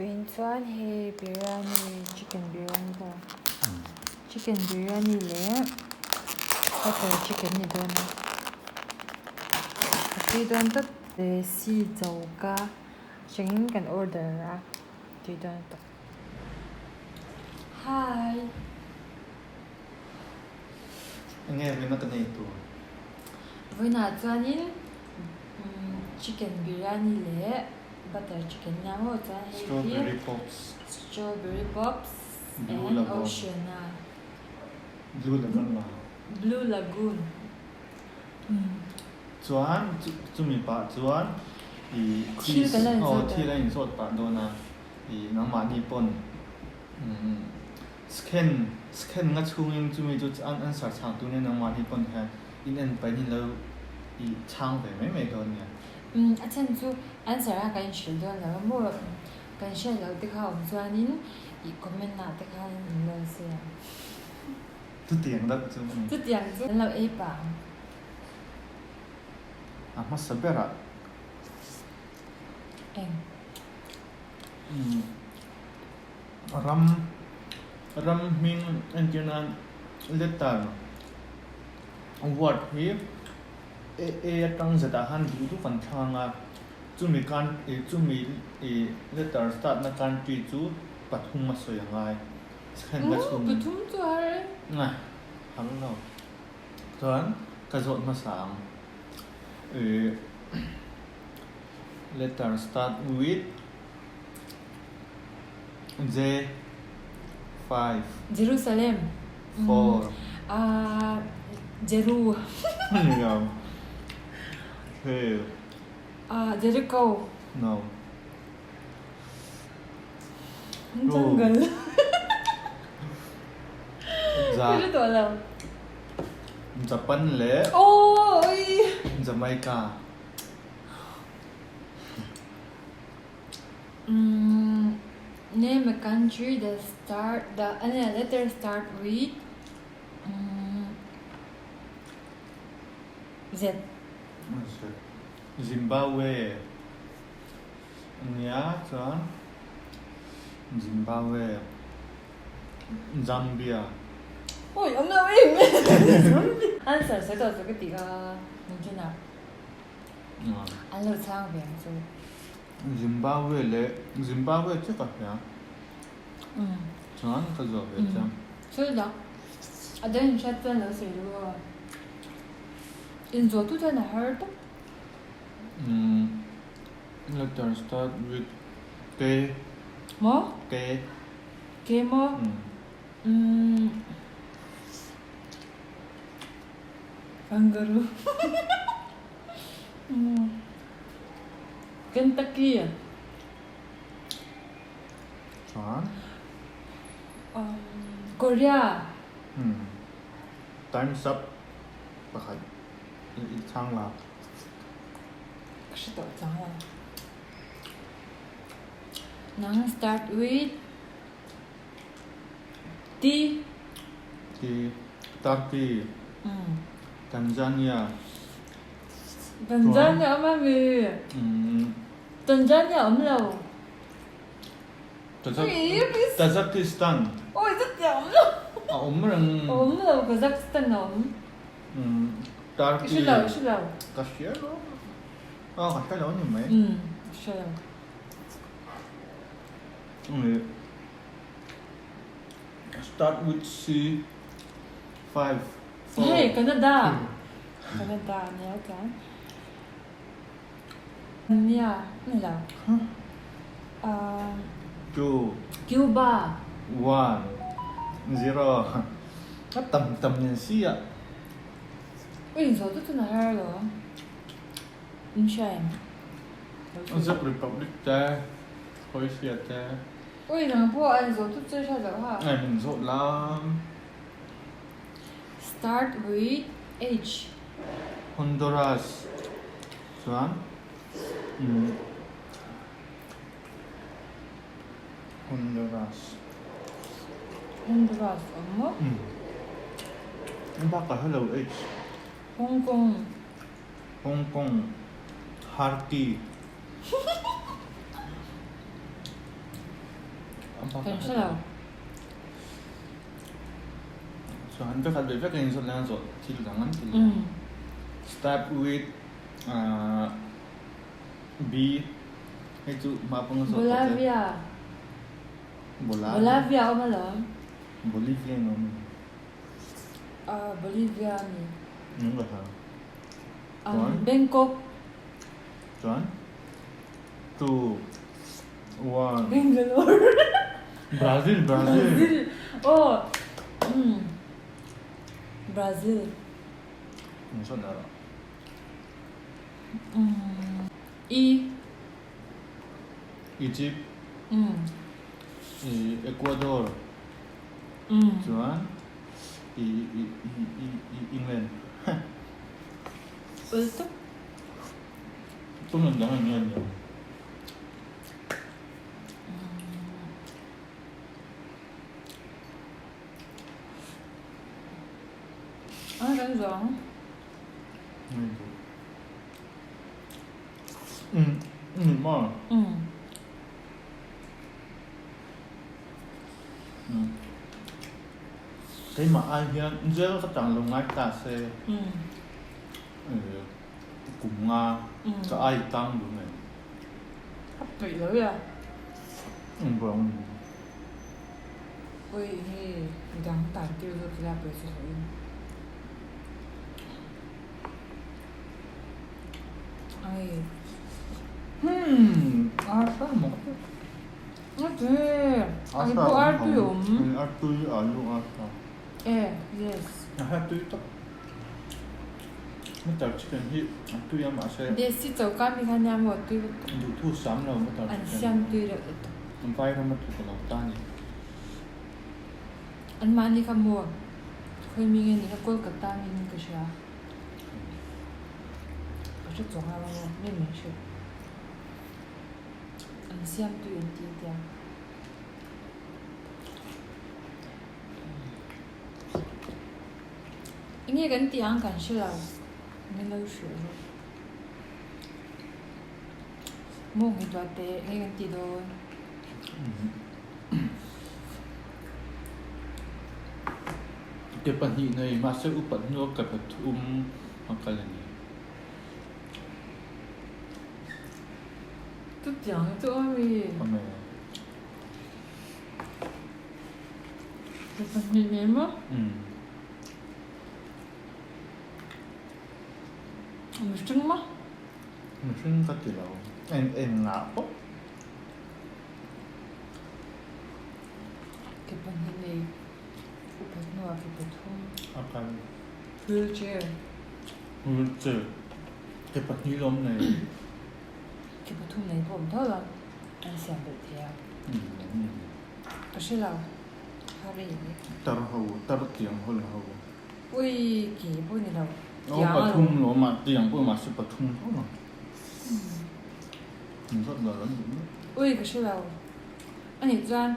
Vawiin chuan hei biryani chicken biryani pawh chicken biryani leh butter chicken ni dawn a a tui dawn tawp desi choka atangin kan order a tui dawn tawp hi. Enge vawiina ka nei tur? Vawiinah chuanin chicken biryani leh butter chicken nia maw chuan hei hi Strawberry pops Strawberry pops Blue and Lagoon Oceana Blue Lagoon ma Blue Lagoon Chuan chumi pah chuan i Thil kan la aw inzawt thil a inzawt pah dawn a i nangmahni pawn Scan scan nga chhungin chumi chu an answer chhang tur nia nangmahni pawn hian in en pahin in lo i chhang ve mai mai dawn nia. Umm a chhan chu answer a kan inhrilh dawn lo a maw kan hriat loh te kha awm chuanin i comment ah te khan in lo sawi ang. Chutiang deuh chu a ni. Chutiang chu an lo ei pah ang. A hmasa berah. Eng. Umm. Ram ram hming entir nan letter word hi A A atang zetah khan duh duh kan thlang a, chumi kan ih chumi ih letter start na country chu pathum a sawi a ngai second la chhung Pathum chu a har e. Ngai har lo chuan ka zawt hmasa ang ih letter start with. J 5. Jerusalem. 4. Ah Jeru. Ni lo. 3. Ah Jericho. No. Jungle. Ja. Ka hre tawh lo. Japan leh Oh oi. Jamaica. Name a country that start the a letter start with Z. Zimbabwe ania chuan Zimbabwe Zambia. Oi awm lo em Answer sawi tawh chu ka tih kha Nunchuna. An lo chhang ve ang chu. Zimbabwe leh Zimbabwe chu ka hria. Chuan ka zawh ve chiang. Thil dang a dang in hriat chuan lo sawi duh aw. Inzawh tu chuan a har tawp. Letter start with K. Maw? K. K maw? Kangaroo Kentucky Chuan Korea Time's up pakhat i chhang la. Ka hre tawh chang lo. Nang start with T. T. Turkey. Tanzania. Tanzania awm a mi? Tanzania awm lo. Tajikistan. Oi chutiang awm lo. A awm reng. Awm lo Kazakhstan a awm. Turkey. I hre lo i hre lo. Ka hria lo. A ka hre lo a ni mai. Hre lo. Start with C 5 4 Hei Canada Canada ania chuan Nia ni lo 2 Cuba 1 0 A tam tam nen si a. Ui zawh chu chun a har lo in hria em? Czech Republic te Croatia te. Ui nang pawh an zawh tut che hriat loh ha. Ngai min zawh lam. Start with H. Honduras chuan umm Honduras. Honduras awm maw? Umm. Bakah hello H. Hong Kong. Hong Kong Harki. Kan hre lo. Chuan vekhat ve vek a inzawt leh a zawh thil dang an ti leh. Start with B hei chu hma pawng a zawh tawh che. Bolivia. Bolivia awm alawm. Bolivia in awm. Bolivia a ni. Eng ka hria. Chuan. Bangkok. Chuan. 2 1. Bangalore. Brazil Brazil. Brazil. Oh. Brazil. Eng sawn erawh. E. Egypt. Ecuador. Chuan i i i i England. Ultuk. Tum lam dang eng nge ni ang? A kan zawng. Ni maw? Keimah ai hian jail ka tang lo ngai ta se kum nga ka ai tang duh mai. A peih lo ya. Engvang? Oi nge midang tan tir zawk ila pawisa hlawh in. Ai. Hmm, arsa maw? Ate, ai pawh artui a awm. Artui, alu arsa. E, yes. A ha tui tak. Butter chicken hi a tui a mahse. Desi choka mi kha nia maw tui lutuk. Duhthu sam lo butter chicken. An siam tui reuh lutuk. Vai rama tluk a lo ta ni. An mahni kha maw khawi mi nge ni kha Kolkata mi in ka hria. Ka hre chuang lo a maw mi min hrilh. An siam tui an ti tia. Enge kan tih ang kan hre lo, min lo hrilh rawh. Mawng hi tuah teh, enge kan tih dawn? Ke pahnih nei mahse upat hnua ke pathum a kal a ni. Chutiang chu a mi. Awm e. Ke pahnih nei maw? Mihring maw? Mihring ka ti lo. Eng eng ngah pawh. Ke pahnih nei upat hnuah ke pathum. A kal. Wheelchair. Wheelchair. Ke pahnih lawm nei. Ke pathum nei pawh awm tho lo. An siam belh thei a. Ka hre lo. Har i ni. Tar ho, tar tiang ho le ho. Ui, ke pawh ni lo. Tiang a lo. Pathum lawm a, tiang pawh mahse pathum tho lo. Min zawt lo an duh miah. Ui, ka hre lo. Anih chuan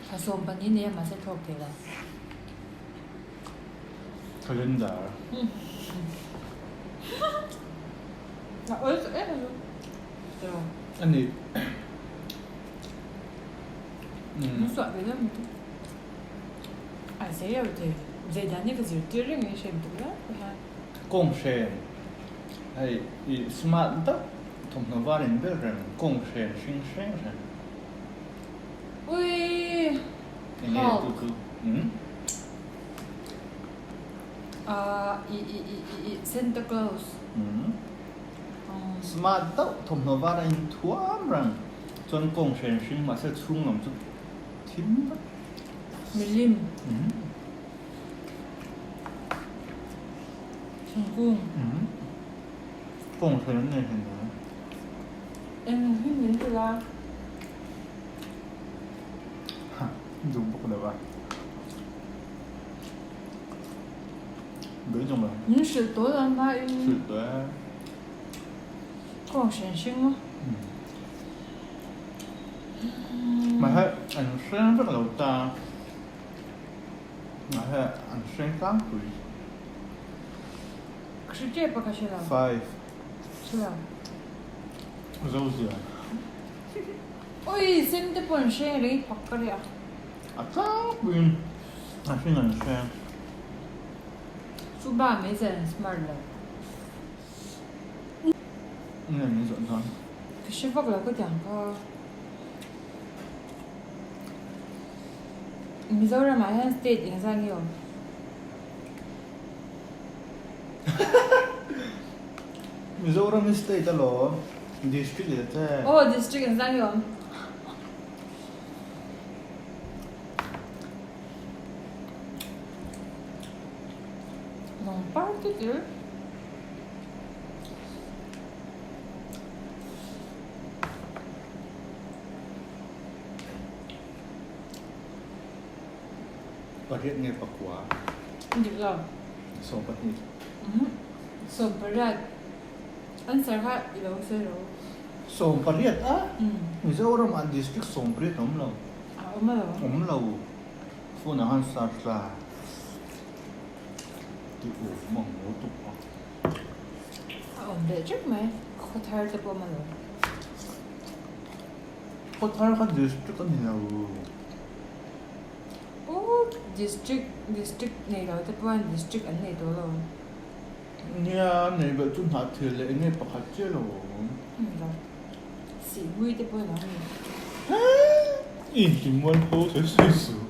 thla 12 nei a mahse thlawk thei lo. Calendar. A awl tawh em a chu. Ani. Min suah ve deuh maw. A zei lo thei. Zei dan hi ka zirtir reng in hrem tuk viau hian. Kawng hren hei i smart deuh thawmhnaw var in ber reng kawng hren hring hreng hreng. Ui! Enge tu chu? I i i i Santa Claus. Smart deuh thawmhnaw var a in thuam reng chuan kawng hren hring mahse chhung lam chu thim vek. Milim. Thingkung. Kawng hren an nei hlen lo. Eng hi min ti la? Ha, duh bawk lo a. Beidawng lo. Min hrilh tawh lo hma in. Hrilh tawh e. Kawng hren hring maw? Mahse an hreng vek lo ta. Mahse an hreng tlangpui. Ka hre tep a ka hre lo. 5. Hre lo. Zozia. Ui, sen te pawh an hreng reng pak ka ria. A tlangpuiin a hring an hreng. Chu ba mai zan an smart lo. Nge min zawh dawn? Ka hre vak lo ka tiang kha. Mizoram ah hian state engzah nge awm? Mizoram hi state alawm, district leh che. Aw district engzah nge awm? Nong par te tir. Pariat nge pakua? Dik lo. 12. 18. Answer kha i lo sawi ro. 18 a? Mizoram ah district 18 a awm lo. A awm lo. Awm lo. Phone ah khan search la. Ti awm ang maw tuk a. A awm leh teuh mai. Khawthar te pawh a awm lo. Khawthar kha district a ni lo. Aw district district nei lo te pawh hian district an nei tawh lo. Nia nei belh chu hnah thil leh enge pakhat chiah lo awm. Ni lo. Sihmui te pawh lo ni. I intimual pho sawi sawi suh.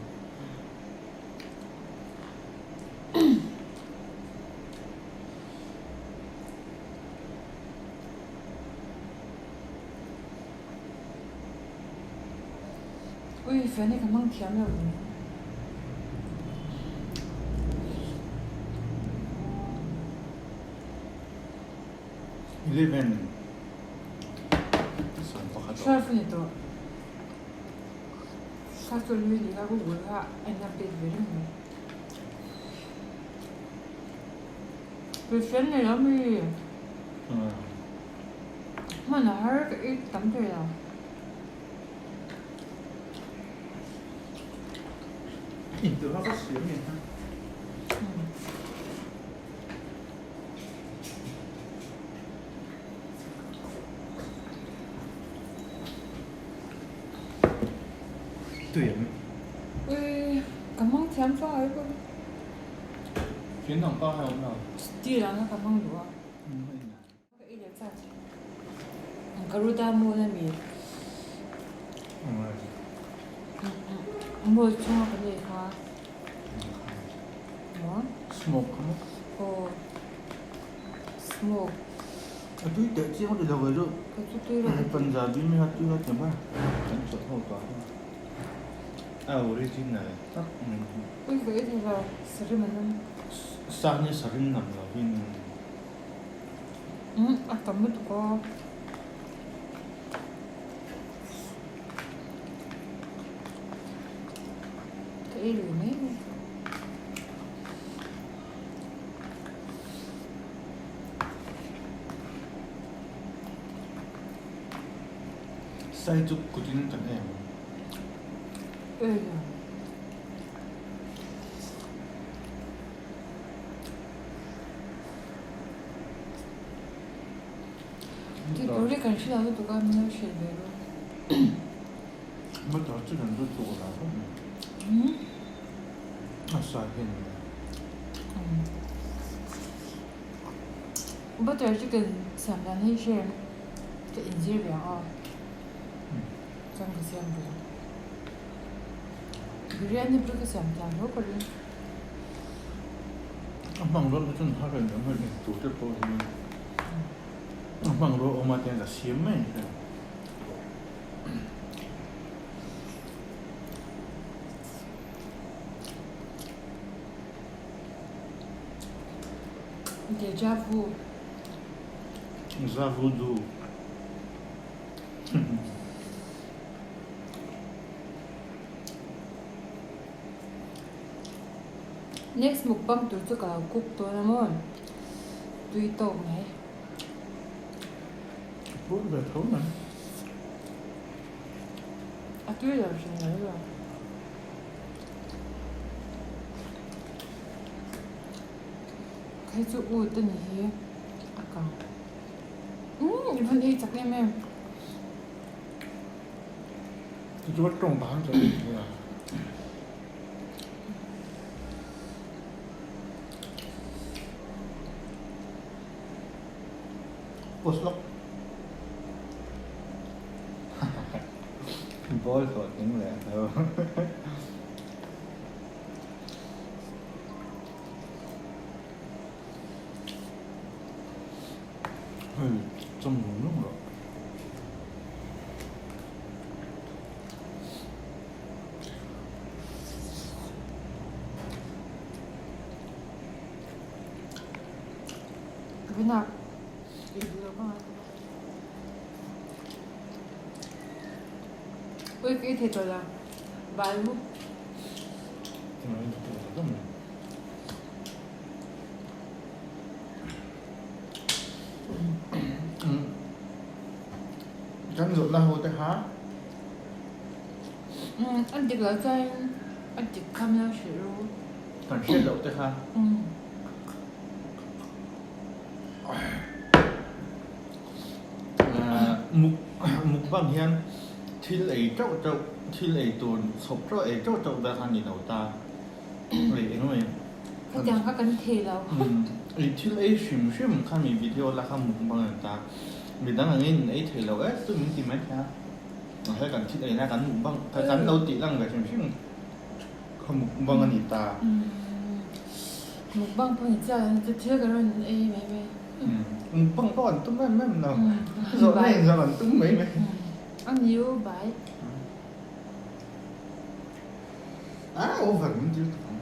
Ui fian hi ka hmang thiam lo ni. 11 11. 12 a ni tawh. Kha chu lui ni kha Google kha a in update ve reng mai. Tui fian nei lo mi. Hman a har ka ei tam thei lo. Intur kha ka siam em ha. Tui em? Ui, ka hmang thiam chuang lo bawk. Fian ang pa kha awm lo. Steel ang kha ka hmang duh a. Ka ei leh chak. Garuda mall a mi. Mall chhunga kan ei kha. Maw? Smoke kha maw? Aw. Smoke. A tui teh chiang ti lo ve chu. Ka chu tui lo. Punjabi mi kha tui kha ti mai. Kan chawlh ho tawh a. A original tak mai hi. Ui ka ei thei lo. Sarim an awm. Sa hi sarim nam lovin. Umm a tam lutuk aw. Ka ei lui mai mai. Sai chu kutin kan em. Ei lo. Tih tur hi kan hre lo lutuk a, min lo hrilh ve ru. Motor chu kan lut duh lo khawp mai. A sa hian nia. Butter chicken siam dan hi hre ka inzir ve ang aw. Chuan ka siam ve ang. Biryani pawh ka siam thiam hle ka ring. A hmang rual kha chuan har in awm in tur te pawh hi a hmang rual awm a tiang ka siam mai ang che. Deja vu. Za vu du. Next mukbang tur chu ka lo cook dawn a maw? Tui tawk mai. A pur ve tho mai. A tui lo hran lo lo. Khai chu ut a ni hi a kang. Umm i van ei chak em em. Chu chu tawng dan chu a ni a. Post lawk. Ball hlawh tling leh tho. Hei chawm lung lung rawh. Vina ei duh loh ka ngai tawh. Ui ka ei thei tawh lo. Bai mu. Kan zawhna ho te kha. An dik loh chuan a dik kha min lo hrilh ru. Kan hriat loh te kha. Mukbang hian thil ei teuh teuh, thil ei tur chhawp teuh ei teuh teuh vel kha a ni lo ta. Ei eng mai. Khatiang kha kan thei lo. Ei thil ei hrim hrim kha mi video la kha mukbang a ni ta. Midang angin in ei thei lo e chu min ti mai thei a. Mahse kan thil eina kan mukbang kan lo tih lang ve hrim hrim kha mukbang a ni ta. Mukbang pawh ni chiah lo chu thil kan rawn ei mai mai. Mukbang pawh an tum em em lo. Zawhna inzawh an tum mai mai. A niu bai. A over min dil tak ang.